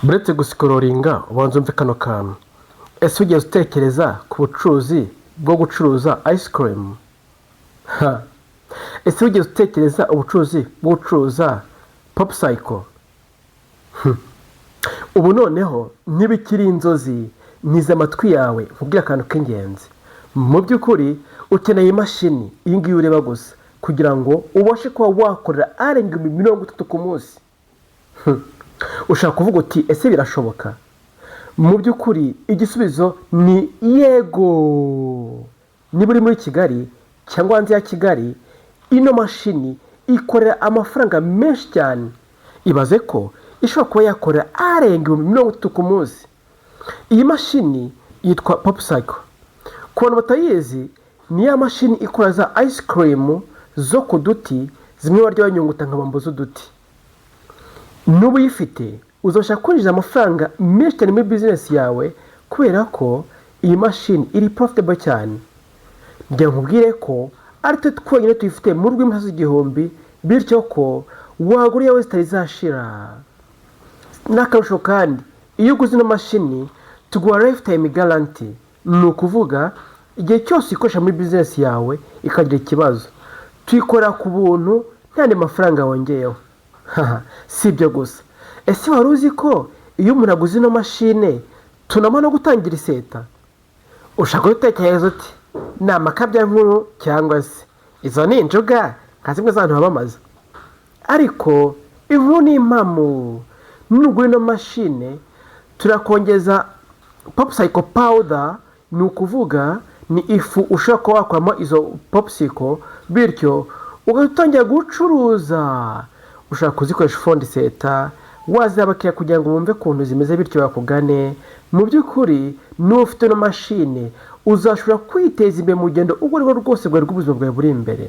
Buretse guscrollinga, ubanza umve kano kantu. Ese wigeze utekereza ku bucuruzi bwo gucuruza ice cream? Ha. Ese wigeze utekereza ubucuruzi bwo gucuruza popsicle? Ubu noneho ntibikiri inzozi. Ntiza amatwi yawe nkubwire akantu k'ingenzi. Mu by'ukuri ukeneye imashini iyi ngiyi ureba gusa kugira ngo ubashe kuba wakorera arenga 30,000 ku munsi. Ushaka kuvuga uti: "Ese birashoboka?" Mu by'ukuri igisubizo ni yego. Niba uri muri Kigali cyangwa hanze ya Kigali, ino mashini ikorera amafaranga menshi cyane. Ibaze ko ishobora kuba yakorera arenga 30,000 ku munsi. Iyi mashini yitwa popsicle. Ku bantu batayizi, ni ya mashini ikora za ice cream zo ku duti, zimwe barya banyunguta nka bombo z'uduti. Nuba uyifite, uzabasha kwinjiza amafaranga menshi cyane muri bizinesi yawe, kubera ko iyi mashini iri profitable cyane. Njya nkubwire ko ari twe twenyine tuyifite mu rw'imisozi igihumbi, bityo ko wagura iyawe zitari zashira. N'akarusho kandi, iyo uguze ino mashini tuguha lifetime guarantee. Ni ukuvuga igihe cyose uyikoresha muri bizinesi yawe ikagira ikibazo, tuyikorera ku buntu, nta yandi mafaranga wongeyeho. Si ibyo gusa, ese wari uzi ko iyo umuntu aguze ino mashine tunamuha no gutangira iseta? Ushaka gutekereza uti: "Ni amakabyankuru cyangwa se izo ni injuga nka zimwe z'abantu bamamaza." Ariko inkuru ni impamo: nugura ino mashine turakongeza popsicle powder. Ni ukuvuga ni ifu ushobora kuba wakuramo izo popsicle, bityo ugahita utangira gucuruza. Ushobora kuzikoresha ufonda iseta, waziha abakiriya kugira ngo bumve ukuntu zimeze, bityo bakugane. Mu by'ukuri niba ufite ino mashini, uzashobora kwiteza imbere mu rugendo urwo ari rwo rwose rwawe rw'ubuzima bwawe buri imbere.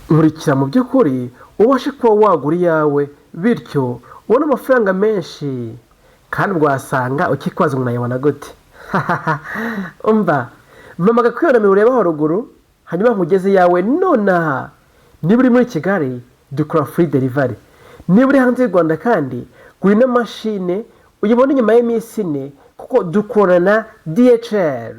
Nkurikira, mu by'ukuri ubashe kuba wagura iyawe, bityo ubone amafaranga menshi. Kandi wasanga ukikwaza ngo nayabona gute? Umva, mpamaga kuri iyo nomero ureba haruguru, hanyuma nkugeze iyawe nonaha. Niba uri muri Kigali, dukora free delivery. Niba uri hanze y'u Rwanda kandi, gura ino mashine uyibone nyuma y'iminsi 4, kuko dukorana na DHL.